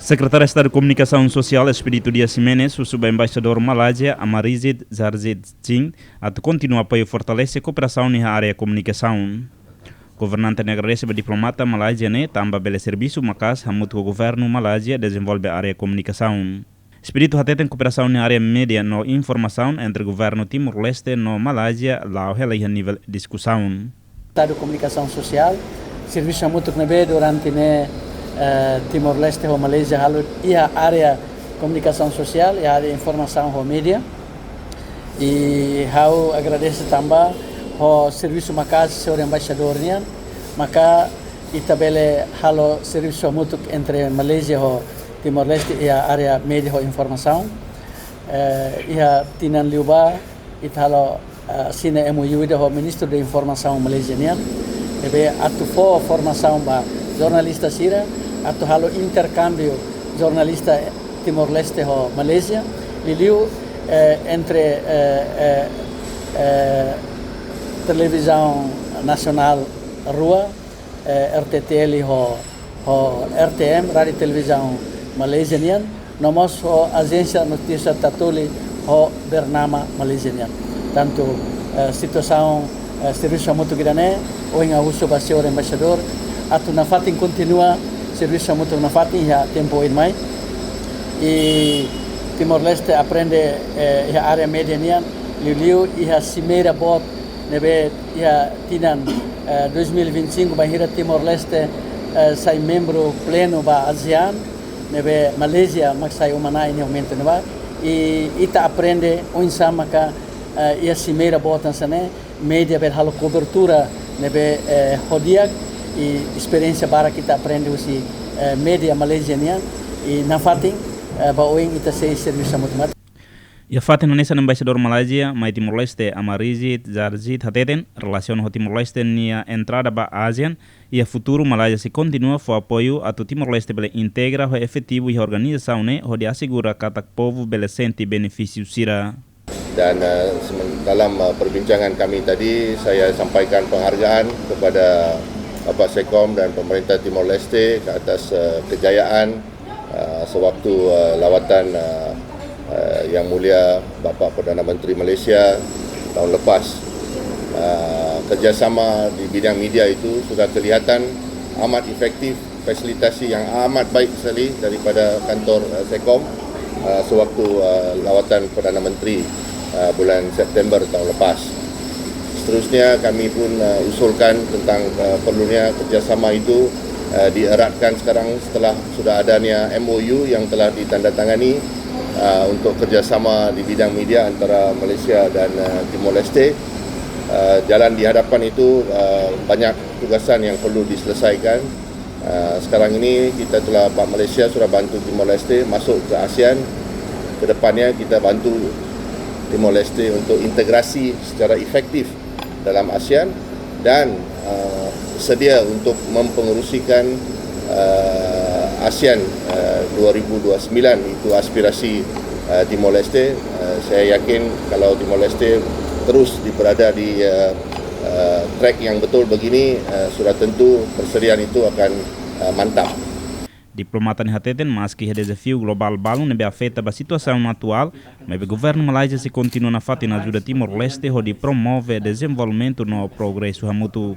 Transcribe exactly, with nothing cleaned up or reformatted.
Sekretáriu Estadu Komunikasaun Sosiál, Expedito Dias Ximenes, husu ba Embaixadór Malázia, Amarijit Zarzit Singh, atu kontinua apoiu fortalese kooperasaun iha área komunikasaun. Governante ne'e agradese ba diplomata Malázia ne'e, tanba bele servisu maka'as hamutuk ho governu Malázia dezenvolve área komunikasaun. Expedito hateten kooperasaun iha área média no informasaun entre governu Timor-Leste no Malázia la'o hela iha nivel diskusaun. Estadu Komunikasaun Sosiál, servisu hamutuk ne'ebé durante ne'e, eh, Timor-Leste ho Malázia halo iha área komunikasaun sosiál, iha área informasaun ho média. I ha'u agradese tanba ho servisu maka'as señór embaixadór nian, maka ita bele halo servisu hamutuk entre Malázia ho Timor-Leste iha área média ho informasaun. Eh, iha tinan liubá, ita halo, eh, asina M O U ida ho Ministru de Informasaun Malázia nian. Ne'ebé atu fó formasaun ba jornalista sira, atu halo interkámbiu jornalista Timor-Leste ho Malázia. Liuliu, eh, entre, eh, eh, eh, Televizaun Nasionál rua, eh, R T T L ho, ho R T M, Rádiu Televizaun Malázia nian, no mós ho ajénsia notísia Tatoli ho Bernama Malázia nian. Tantu, eh, situasaun, eh, servisu hamutuk ida-ne'e, ohin ha'u husu ba señór embaixadór, atu nafatin kontinua servisu hamutuk nafatin iha tempu oin mai. I Timor-Leste aprende, eh, iha área média nian, liuliu iha simeira boot ne'ebé iha tinan, eh, dois mil e vinte e cinco bainhira Timor-Leste, eh, sai membru plenu ba ASEAN, ne'ebé Malázia mak sai uma-na'in iha momentu ne'ebá. I ita aprende oinsá maka, eh, iha simeira boot hanesan ne'e, média bele halo kobertura ne'ebé, eh, ho di'ak, i esperiénsia barak ita aprende husi, eh, média Malázia nian, i nafatin, eh, ba oin ita sei servisu hamutuk. Iha fatin hanesan, Embaixadór Malázia mai Timor-Leste, Amarijit Zarzit hateten, relasiona ho Timor-Leste nia entrada ba ASEAN, iha futuru Malázia sei kontinua fó apoiu atu Timor-Leste bele integra ho efetivu iha organizasaun ne'e hodi asegura katak povu bele sente benefísiu sira. Dan, eh, semen-, dalam, eh, perbincangan kami tadi, saya sampaikan penghargaan kepada Bapak Sekom dan pemerintah Timor-Leste ke atas, eh, kejayaan, eh, sewaktu, eh, lawatan, eh, eh, Yang Mulia Bapak Perdana Menteri Malaysia tahun lepas. Eh, kerjasama di bidang media itu sudah kelihatan amat efektif, fasilitasi yang amat baik sekali daripada kantor, eh, Sekom, eh, sewaktu, eh, lawatan Perdana Menteri, eh, bulan September tahun lepas. Seterusnya kami pun, eh, usulkan tentang, eh, perlunya kerjasama itu, eh, dieratkan sekarang setelah sudah adanya M O U yang telah ditandatangani, eh, untuk kerjasama di bidang media antara Malaysia dan, eh, Timor Leste. Eh, jalan di hadapan itu, eh, banyak tugasan yang perlu diselesaikan. Ah, sekarang ini kita telah, Pak, Malaysia sudah bantu Timor Leste masuk ke ASEAN. Kedepannya kita bantu Timor Leste untuk integrasi secara efektif dalam ASEAN dan, ah, sedia untuk mempengerusikan, ah, ASEAN, ah, dua ribu dua puluh sembilan. Itu aspirasi, ah, Timor Leste. Ah, saya yakin kalau Timor Leste terus di, berada di, ah, eh, track yang betul begini, eh, sudah tentu persediaan itu akan, eh, mantap. Diplomata ne'e hateten, maski iha dezafiu globál balun ne'ebé afeta ba situasaun atuál, maibé governu Malázia sei kontinua nafatin ajuda Timor-Leste hodi promove dezenvolvimentu no progresu hamutuk.